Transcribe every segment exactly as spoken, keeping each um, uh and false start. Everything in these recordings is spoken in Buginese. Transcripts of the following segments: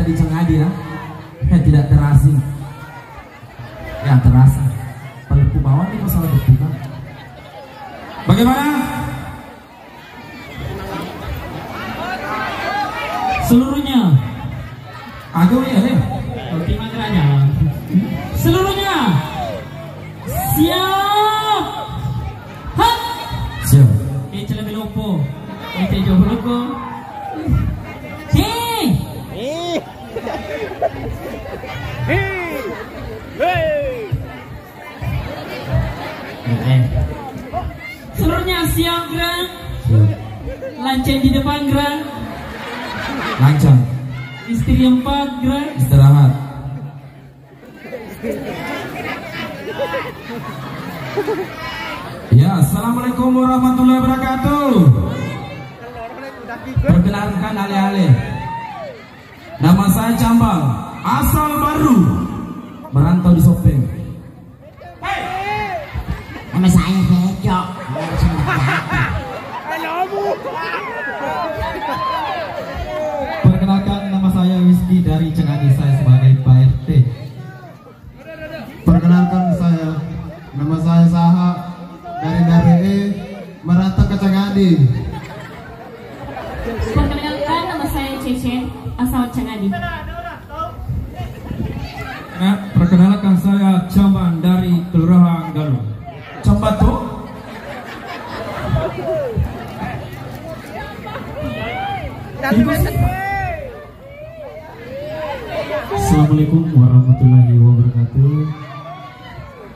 Di Cengadi ya. Eh, tidak terasing. Ya, terasa. Paling ku bawa nih masalah betul, Bang. Bagaimana? Seluruhnya. Aku ya, ya. Oke, makanya. Seluruhnya. Siap. Hah? Siap. Eh, celana lopo. Eh, cek jowo lopo. Hei. Eh. Hei. Hei. Seluruhnya siap, Grang? Siap. Lanceng di depan, Grang? Lanceng. Istri empat, Grang? Istirahat. Ya, assalamualaikum warahmatullahi wabarakatuh. Perkenalkan, ale-ale. Nama saya Cambang, asal baru merantau di Sopeng. Nama saya Hejo. Perkenalkan, nama saya Rizky dari Cengadi, saya sebagai Pak R T. Perkenalkan saya, nama saya Saha dari Dare E, merantau ke Cengadi. Perkenalkan, nama saya Cece, asal Cengadi. Nah, perkenalkan, saya Cambang dari Kelurahan Galuh. Cambang tuh? Dari Itu sih. Assalamualaikum warahmatullahi wabarakatuh.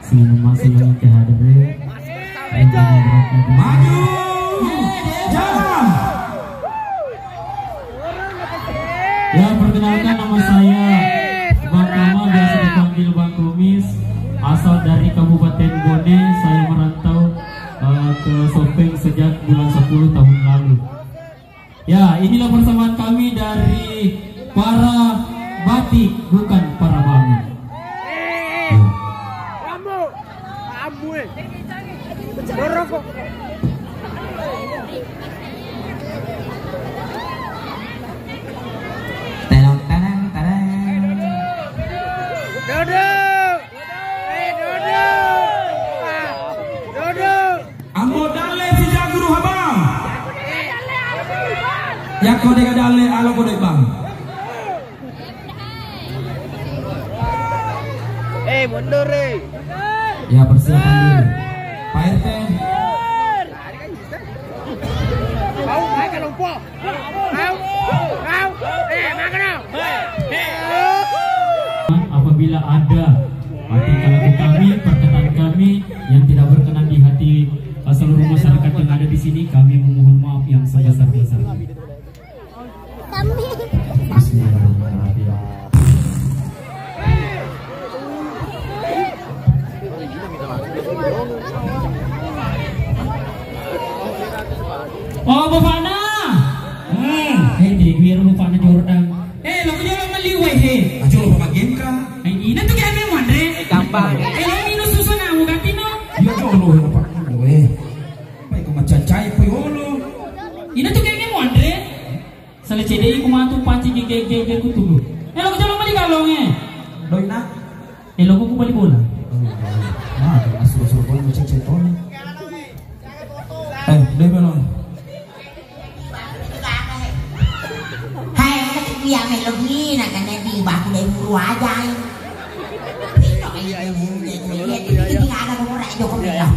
Selamat malam, selamat hadir. Maju! Jalan! Ya, perkenalkan, nama saya Bang Kamal, biasa dipanggil Bang Kumis, asal dari Kabupaten Bone. Saya merantau, eh, ke Sopeng sejak bulan sepuluh tahun lalu. Ya, inilah persamaan kami dari para batik, bukan para bangun. Rambu, rambu, eh. Dorong kok. Terang, terang, terang. Duduk. Eh, duduk. Ah, duduk. Ambo Dalle Sijaguru Habang. Yakko dega dalle, alo ko dek bang. Eh, mundur, eh. Ya, persiapan dulu. Pak R T. Mau, mau, kalau po. Apabila ada tingkah laku kami, perkataan kami yang tidak berkenan di hati, eh, seluruh masyarakat yang ada di sini, kami memohon maaf yang sebesar-besarnya. Bismillahirrahmanirrahim. Oh, bapakna. Hmm. Eh, jadi biar bapakna Jordan. Eh, lo jolo maliwai, he. Aja lo pakai game kah? Eh, ina tu game yang mana? Eh, gampang. Eh, lo minum susu na, mau ganti no? Iya, jolo yang pakai gue. Apa itu macam cai payolo? Ina tu game yang mana? Sala cedde ku matu panci gege gege ku tulu. Eh, lo jolo mali galong, eh. Doi na. Eh, lo ku bali bola. Nah, masuk-masuk bola macam ceton. Eh, doi belum. Hai, anak ku yang melo gina, kan, di baku dai buru aja, eh. Pino, eh, eh, eh, eh, eh, eh, eh, ada orang joko melo.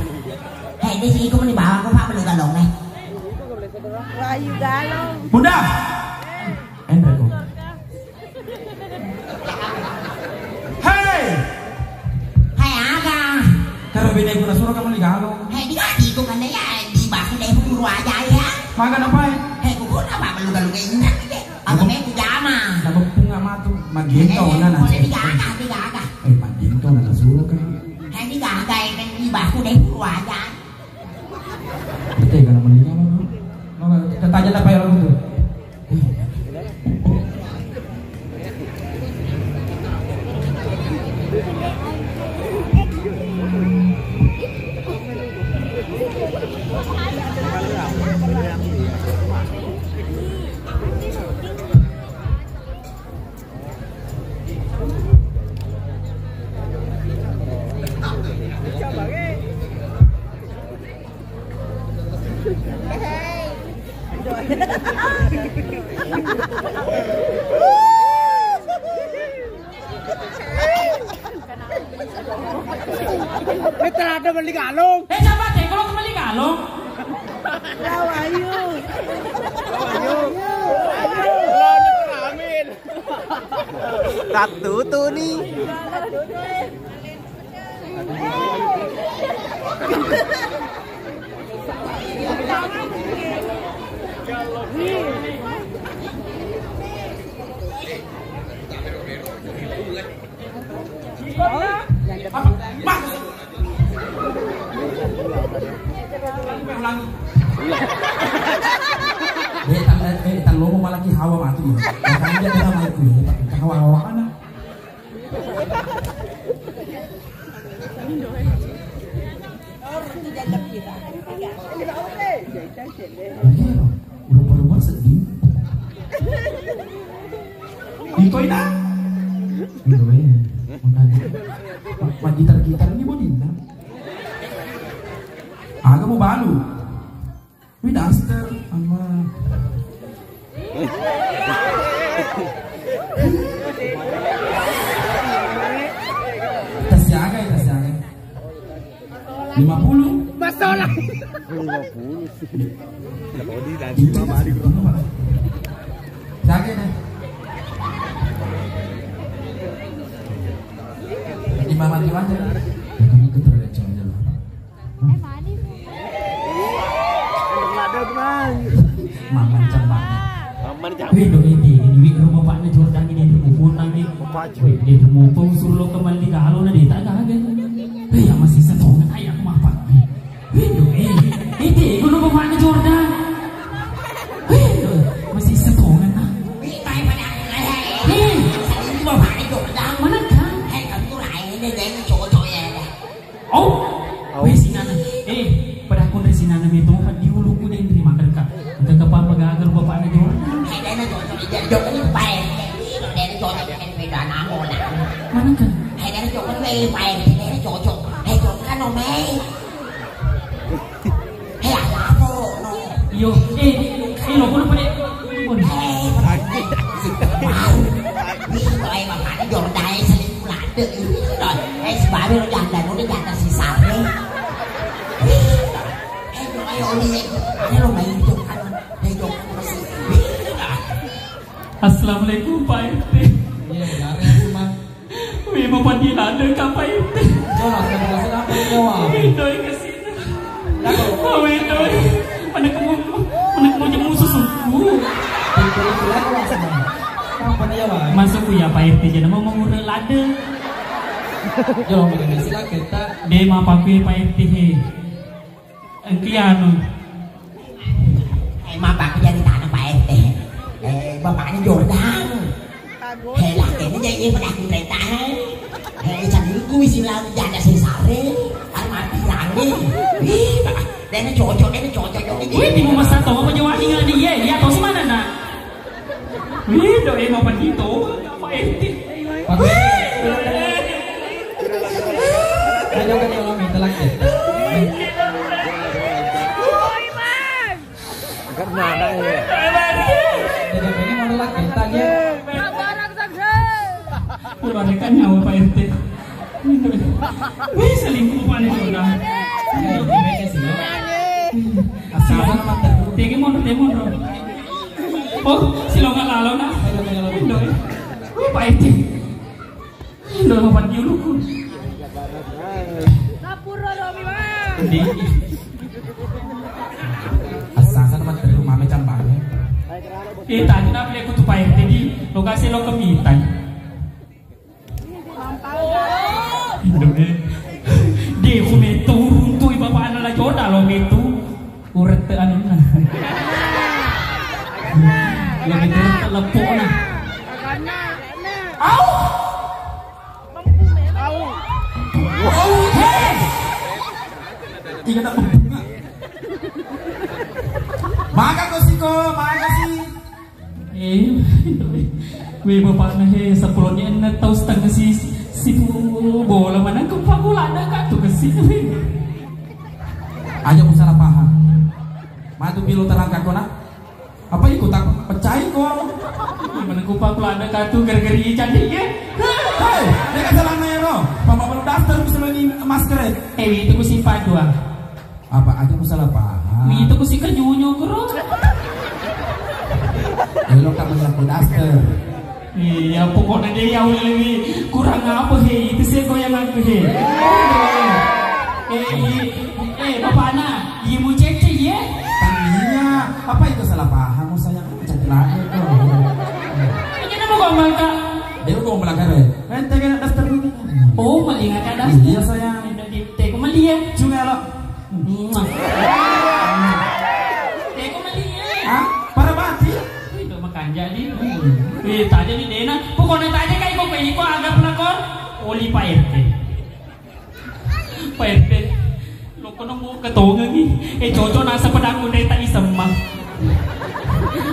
Hai, di sini ku meni bawa ku, Pak, melu galong, eh. Bunda. Enre ko. Hei. Hai, aga. Karena beda guna suruh kamu di galong. Hai, di gadi ku kan ya, di baku dai buru aja ya. Makan apa, eh? Hai, ku guna apa, melu galong, eh, enak, eh. Aku main pujama. Nama bunga matu. Magento, eh, nana. Boleh digaga, digaga. Eh, magento, nana suruh kan. Hai, digaga, eh, main di baku dai buru aja. Betul, kalau mendingan, Bang. Mau nggak? Kita tanya apa ya, Bang, tuh? Terada beli galung. Eh, siapa teh? Kalau kembali galung? Lawa, ayo. Ayo. Ayo. Tatu tuh nih. Eh, tang-, eh, eh, tang lomo malaki hawa matu ya. Makanya dia kena maiku ya. Hawa-hawa mana? Iya, udah baru sedih. Iko ina. Iko, eh. Makanya. Ma-, ma gitar-gitar ini bodina. Aga mau balu. Wih, daster, Allah. Tes siaga ya, tes siaga. Lima puluh. Masalah. Lima puluh. Siaga deh. Lima mati aja. Ya, kamu keterlaluan aja lah. Maman cembang. Maman cembang. Wih, doi, di, di, di rumah Pak Jordan ini, di rumah Punang nih. Wih, di rumah Pung, suruh lo kembali kalau udah ditaga aja. Wih, ya masih setongan, ayo aku mapan. Wih, doi, eh, di, di rumah Pak Jordan. Wih, doi, masih setongan, ah. Wih, baik pada aku, eh, eh. Wih, saya itu Bapak Jordan. Mana kan? Eh, kamu tuh lain deh, dan cocok ya. Oh, oh. Weh, sinana. Eh, pada aku dari sinana meto kan di uluku deh, terima kasih, Kak. Engka kepapa gagal bapaknya Jordan. Eh, dena cocok, dena cocok, Pak R T. Dena cocok, dena beda nama, nah. Mana kan? Eh, dena cocok, eh, Pak R T, dena cocok. Eh, cocok kan, Om, eh. Eh, apa, no? Yo, eh, eh, lo, lo, lo, lo. Eh, Pak R T. Wih, bae bapaknya Jordan, eh, selingkuh. Dek, ini loh. Eh, sebab lo janda, lo janda sisar, eh. Eh, lo ayo, Oli, eh. Ayo, lo main jok, kan. Main jok, kan, masih. Assalamualaikum, Pak R T. Iya, dari aku, Mas. Wih, mau pandi ada, Kak, Pak R T. Coba, saya mau kasih apa, coba? Wih, doi, kasih. Awe, doi. Mana kamu, mana kamu jemu susuku? Masuk ku ya, Pak R T, jadi mau mengurus lada. Jolo, mana nasi lah kita. Deh, maaf aku ya, Pak R T, he. Engki anu. Eh, maaf aku jadi tanah, Pak R T. Eh, bapaknya Jordan. Hela, kene jadi pada aku perintah. Hei, cari ku isi lalu janda sesare. Armati rame. Wih, dena cocok, dena cocok, cocok. Wih, timu masa tau apa Jawa tinggal di ye? Ya, tau si mana, nak? Wih, doi mau pandito. Apa R T? Wih. Ayo, kan, kalau minta lagi. Karena anak ya. Jadi ini mau lagi kita ya. Keluarkan nyawa Pak R T. Wih, selingkuh paling sudah. Asal sama terus. Tinggi mundur, tinggi mundur. Oh, silongan lalu nah. Wih, Pak R T. Lho, apa diuluku? Ngapura lo, Bima. Di. Asal sana mah terus mame cambangnya. Eh, tadi nak beli kutu Pak R T di lokasi lo kemitan. Indomie. Di, aku metu runtuh, bapak anak lah jodoh lo metu. Urut te anunna. Lebih turun ke lepukna. Au! Au! Hei! Tiga tak membunga. Maka kau siko, maka si. Eh, weh, bapakna he, sepuluh ni enne tau setengah si, si bola mana kau pakulana kak tu kesi. Aja ku salah paham. Matu pilu terang kakona. Apa iku tak pecah iko? Mana ku pakulana kak tu gara-gara iya cantik ya. Hei, dia kan salah nero. Papa baru Masker, bisa beli masker, eh? Eh, itu ku simpan dua. Apa aja ku salah paham. Itu ku si kenyunyu, kuro. Elok tak punya ku daster. Iya, pokoknya dia ya, Uli, kurang apa, he? Itu saya goyang aku, he. Eh, eh, eh, Bapak Ana, ibu cek, cek, ya? Iya, apa itu salah paham, sayang? Cantik lagi tuh. Ini nama gombal, Kak. Dia gombal, Kak, eh? Kan tadi ada daster ini. Oh, mending ada daster. Iya, sayang. Teko maliye. Juga lo. Teko maliye. Ah, para mati. Wih, itu makan jadi. Eh, tadi ni dena. Pokoknya tadi kayak kok ini kok agak pelakor. Oli Pak R T. Pak R T. Lo kono mau ketonga ni. Eh, cocok nasa pedang udah tak isem mah.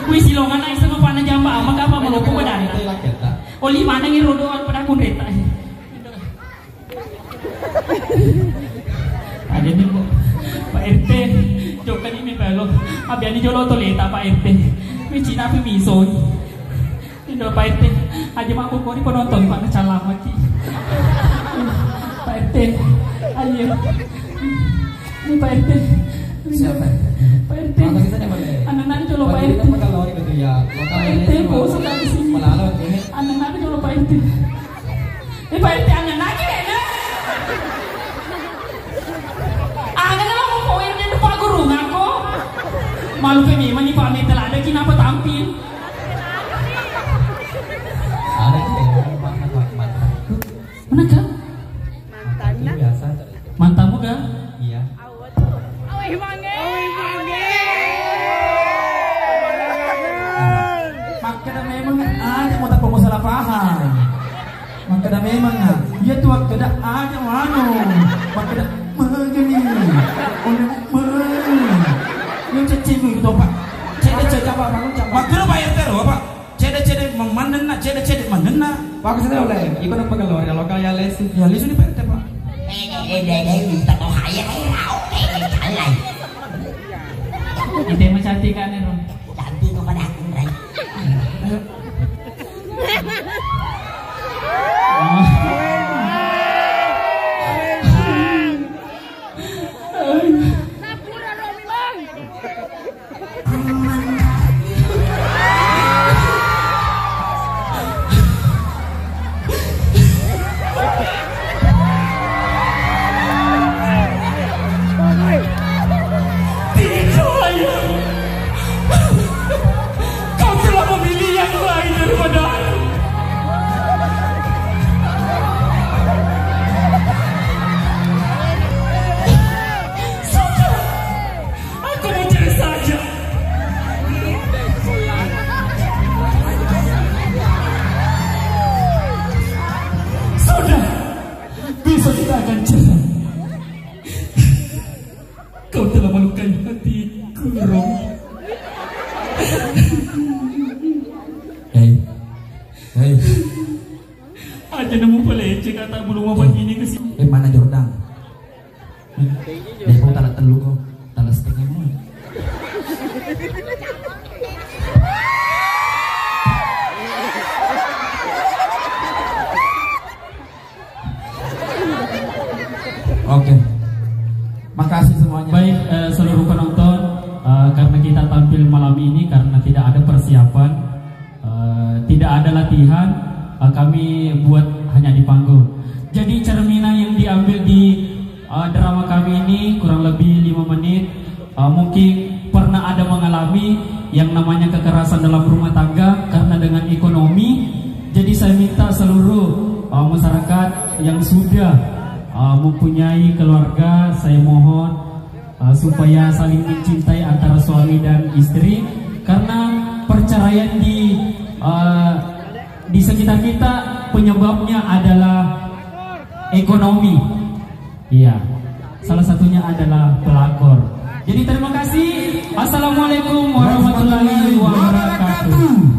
Wih, silongan nak isem apa na jamba ama kapa mau lupa pedang. Oli mana ni rodoan pedang udah tak. Aja ni, Pak R T, jokka ni mi pelo. Abbiani jolo toleta, Pak R T. Mi cina pi misoi. Indo, Pak R T, aja mabukori penonton, Pak, nacalamaki. Pak R T, ayo. Ini Pak R T. Siapa? Pak R T. Apa kita dapat, eh? Anak-anak jolo, Pak R T. Pak R T, bos, sudah di sini. Anak-anak jolo, Pak R T. Eh, Pak R T, angen lagi, Dena. Angen lah, mau poin dia depan guru ngako. Malu pe memang ni, Pak, metel ada kenapa tampil. Ada sih, Pak, Pak, Pak. Mana, Kak? Mantanna. Biasa. Mantanmu, Kak? Iya. Awih, Bang, eh. Awih, Bang, eh. Makkeda memang aja mau tak mau salah paham. Makkeda memang, ah. Iya tuh, makkeda aja mau anu. Makkeda magani. Oleh magani. Yang cecil itu, Pak. Cek, cek, apa, Pak? Makkeda Pak R T lo, Pak. Cede-cede manenna, cede-cede manenna. Pak, sudah oleh, iko nang pegawai lokal ya lesu. Ya lesu ni Pak R T, Pak. Eh, eh, eh, eh, eh, minta kau haya, haya, rau, eh, eh, calai. Ite mah cantik kan, Ro? Cantik kau pada aku, Rai. Oh. Tidak, Ayah. Kau telah memilih yang lain daripada aku. Sudah, aku mencari saja. Sudah, besok kita akan cerai. Kau telah melukai hatiku, Rom. Hei. Hei. Aja nemu pelece kata belum apa ini ke sini. Eh, mana Jordan? Deh, kau tala telu kau. Tala setengah mau. Oke. Makasih semuanya. Baik, eh, seluruh penonton, eh, karena kita tampil malam ini karena tidak ada persiapan, eh, tidak ada latihan, eh, kami buat hanya di panggung. Jadi cerminan yang diambil di, eh, drama kami ini kurang lebih lima menit. Uh, mungkin pernah ada mengalami yang namanya kekerasan dalam rumah tangga karena dengan ekonomi. Jadi saya minta seluruh, uh, masyarakat yang sudah, uh, mempunyai keluarga, saya mohon, uh, supaya saling mencintai antara suami dan istri, karena perceraian di, uh, di sekitar kita penyebabnya adalah ekonomi. Iya. Salah satunya adalah pelakor. Jadi terima kasih. Assalamualaikum warahmatullahi wabarakatuh.